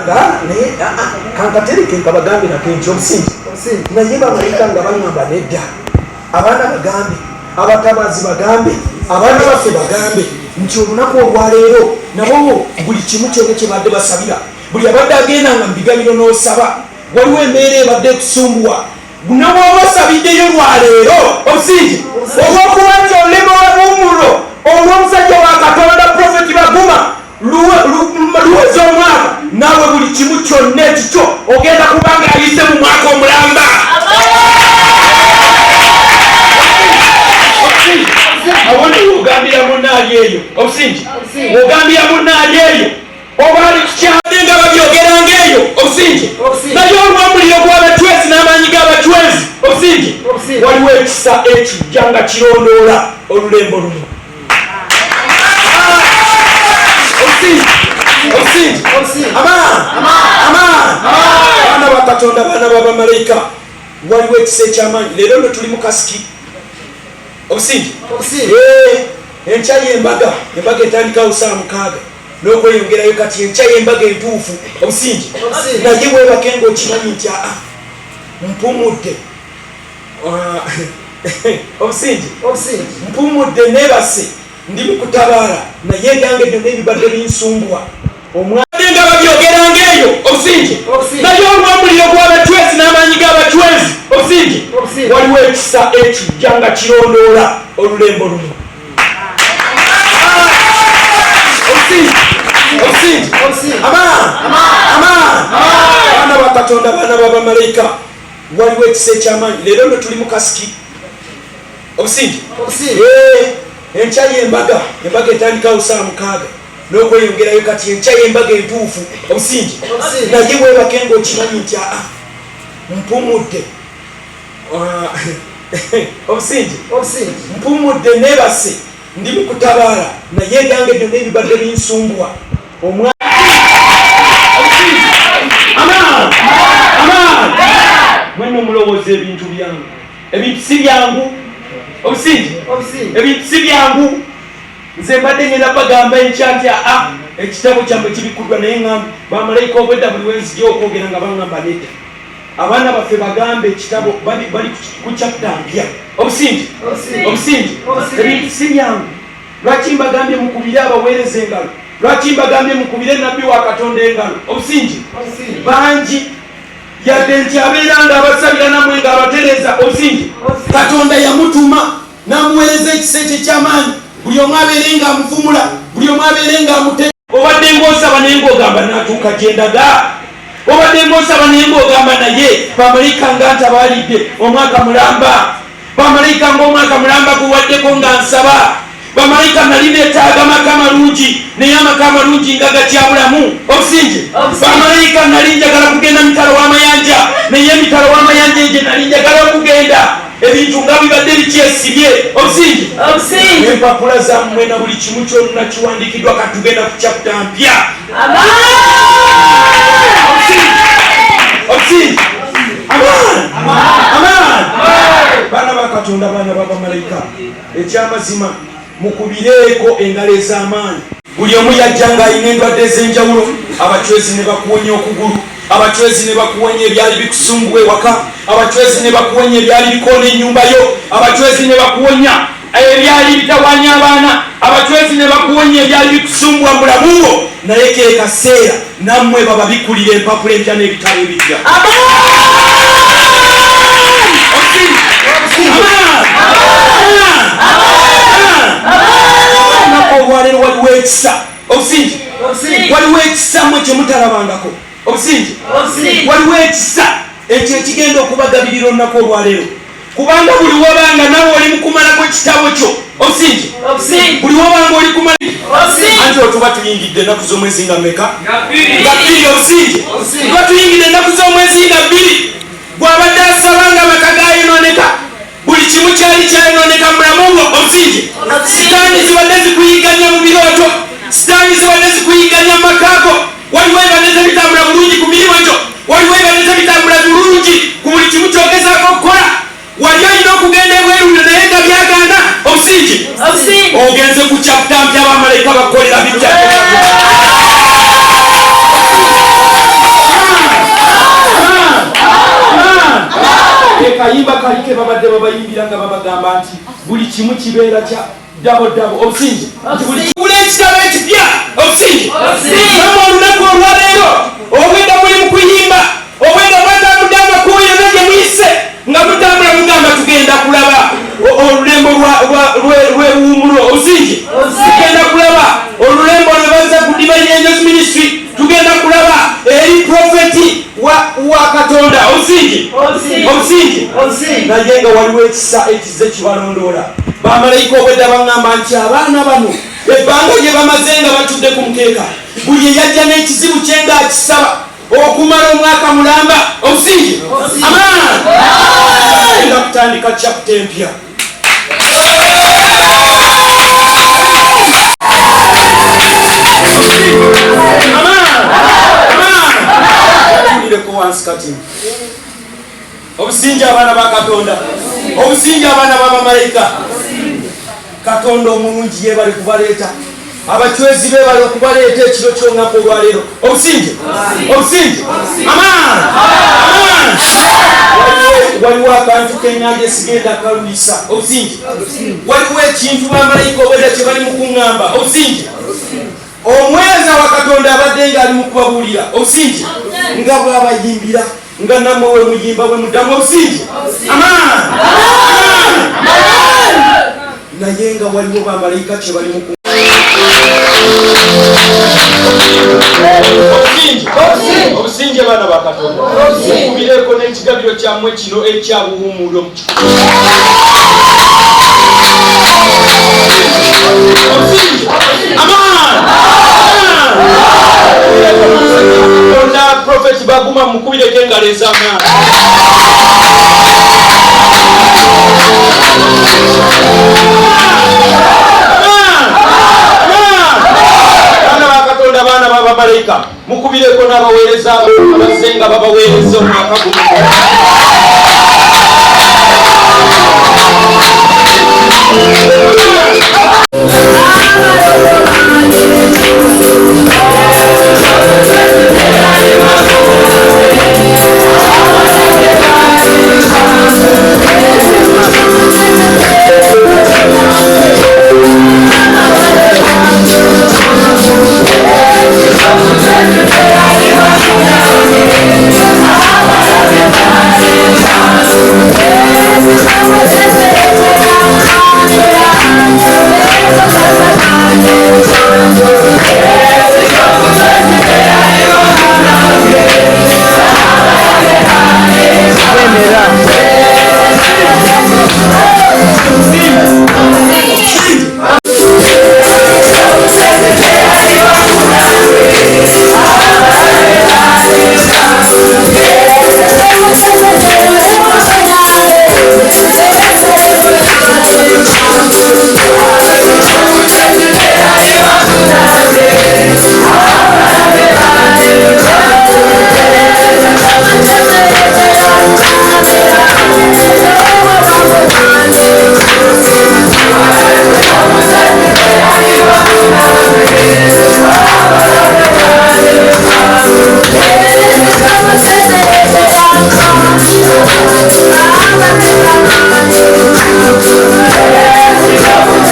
Nkagaala naye kankatereke nkabagambirako nti obusingi naye bamalayika nga baŋŋamba nedda, abaana bagambe, abatabazi bagambe, abaana baffe bagambe nti olunaku olwaleero nabo buli kimu kyonna kye badde basabira, buli abadde agenda nga mu bigabiro n'osaba, waliwo embeera ebadde ekusumbuwa, nabwoba osabiddeyo lwaleero obusingi olw'okuba nti olulimi olw'omuwummulo olw'omusajja wa Katonda Profeti Baguma luweza omwaka, naawe buli kimu kyonna ekikyo ogenda kuba nga ayise mu mwaka omulamba. Awo nno wogambira munno ali eyo obusingi, wogambira munno ali eyo oba ali kukyadde nga babyogeranga eyo obusingi, naye olw'omuliro gw'abacwezi n'amaanyi g'abacwezi obusingi, waliwo ekisa ekijja nga kirondoola olulembo luno. Abaana ba Katonda, abaana ba bamalayika, waliwo ekisa eky'amaanyi. Leero nno tuli mu kasiki obusingi, enkya y'embaga, embaga etandikawo saa 6 n'okweyongerayo. Kati enkya y'embaga entuufu obusingi, naye weebake ng'okimanyi nti aa mpumudde obusingi, mpumudde, neebase, ndi mu kutabaala, naye ebyange byonna ebibadde binsumbwa omwadde nga babyogeranga eyo obusingi, naye olw'omuliro gw'abacwezi n'amaanyi g'abacwezi obusingi, waliwo ekisa ekijja nga kirondoola olulembo luno. Abaana ba Katonda, abaana ba bamalayika, waliwo ekisa eky'amaanyi. Leero nno tuli mu kasiki obusingi, enkya y'embaga, embaga etandikawo saa 6 n'okweyongerayo. Kati enkya y'embaga entuufu obusingi, naye weebake ng'okimanyi nti aa mpumudde obusingi, mpumudde, neebase, ndi mu kutabaala, naye ebyange byonna ebibadde binsumbwa mwena omulowooza ebintu byangu, ebintu si byangu obusingi, ebintu si byangu. Nze mbadde ngenda bagamba enkya nti aa ekitabo kyammwe kibikkuddwa, naye ŋŋambe bamalayika obwedda buli wenzija okwogera nga baŋŋamba nedda, abaana baffe bagambe ekitabo bali ku chapter mpya obusingi, obusingi, ebintu si byangu. Lwaki mbagambye mukubire abaweereza engalo? Lwaki mbagambye mukubire nabbi wa Katonda engalo? Obusingi bangi yadde nti abeera nga abasabira namwe nga abatereeza obusingi, Katonda yamutuma n'amuweereza ekisa ekyo eky'amaanyi, buli omu abeere nga amuvumula, buli omu abeere nga amute. Obadde ng'osaba naye ng'ogamba natuuka gye ndaga, obadde ng'osaba naye ng'ogamba naye bamalayika nga ntabaalidde omwaka mulamba, bamalayika ng'omwaka mulamba guwaddeko nga nsaba, bamalayika nali neetaaga maka malungi naye amaka amalungi nga gakyabulamu obusingi, bamalayika nali njagala kugenda mitala w'amayanja naye emitala w'amayanja egyo nali njagala okugenda ebintu nga bibadde bikyesibye obusingi, empapula zammwe na buli kimu kyonna kiwandiikiddwa. Katugenda ku chapter mpya obusingi. Amaan, baana ba Katonda, baana ba bamalayika, ekyamazima mukubireeko engalo ez'amaanyi. Buli omu yajja ng'alina endwadde ez'enjawulo, abacwezi ne bakuwonya okugulu, abacwezi ne bakuwonya ebyali bikusumbuwa ewaka, abacwezi ne bakuwonya ebyali bikoona ennyumba yo, abacwezi ne bakuwonya ebyali bitawanya abaana, abacwezi ne bakuwonya ebyali bikusumbuwa mu bulamu bwo. Naye ke kaseera nammwe bababikulira empapula empya n'ebitabo ebipya. Olunaku olwaleero waliwo ekisa obusingi, waliwo ekisa mwe kye mutalabangako obusingi, waliwo ekisa ekyo ekigenda okubagabirira olunaku olwaleero, kubanga buli wobanga nawe oli mukumalako ekitabo kyo obusingi, buli wobanga oli kumala anti otuba tuyingidde ennaku z'omwezi nga meka? Nga 2 obusingi, tuba tuyingidde ennaku z'omwezi nga 2. Gwabadde asaba nga amaka gayonooneka, buli kimu kyali kyayonooneka mu bulamu bwo obusingi, sitaani zibadde zikuyiganya mu birooto, sitaani zibadde zikuyiganya mu makaago, waliwo ebibadde tebitambula bulungi ku mirimu gyo, waliwo ebibadde tebitambula bulungi ku buli kimu kyogezaako okukola, wali olina okugenda ebweru naye nga byagaana obusingi, ogenze ku chapter mpya, bamalayika bakukolera bijja. Kali ke babadde babayimbira nga babagamba nti buli kimu kibeera kya dabo dabo. Obusinge nti buli kigula ekitabo ekipya. Obusinge namwe olunaku olwaleero obwedda muli mu kuyimba, obwedda mwatambudde amakubo yonna gye muyise nga mutambula mugamba tugenda kulaba olulembo lw'ewuumulo. Obusinge tugenda kulaba olulembo lwe bazza ku Divine Angels Ministry, tugenda kulaba eri profeti wa Katonda. Obusinge, obusinge, naye nga waliwo ekisa ekizze kibalondoola. Bamalayika obwedda baŋŋamba nti abaana bano ebbanga lye bamaze nga batudde ku mukeeka, buli eyajja n'ekizibu kye ng'akisaba okumala omwaka mulamba. Obusinge, amaani nga kutandika chapter empya. Tulireko wansi kati. Obusinge abaana ba Katonda, obusinge abaana b'abamalayika. Katonda omulungi yeebale kubaleeta, abacwezi beebale okubaleeta ekiro ky'olunaku olwaleero. Obusinge, obusinge, amaani, amaani. Waliwo akantu keŋŋambye sigenda kalwisa. Obusinge, waliwo ekintu bamalayika obwedda kye bali mu kuŋŋamba. Obusinge, omweza wa Katonda abadde ng'ali mu kubabuulira. Obusinge, nga bw'abayimbira nga nammwe we muyimba bwe muddamu. Obusinge, amaani, naye nga waliwo bamalayika kye bali mu. Obusinge baana ba Katonda, mukubireko n'ekigabiro kyammwe kino ekyabuwumuulo. Obusinge, amaani. Katonda, Profeti Baguma, mukubireko engalo ez'amaani. Baana ba Katonda, baana b'abamalayika, mukubireko n'abaweereza abazze nga babaweereza omwaka guno.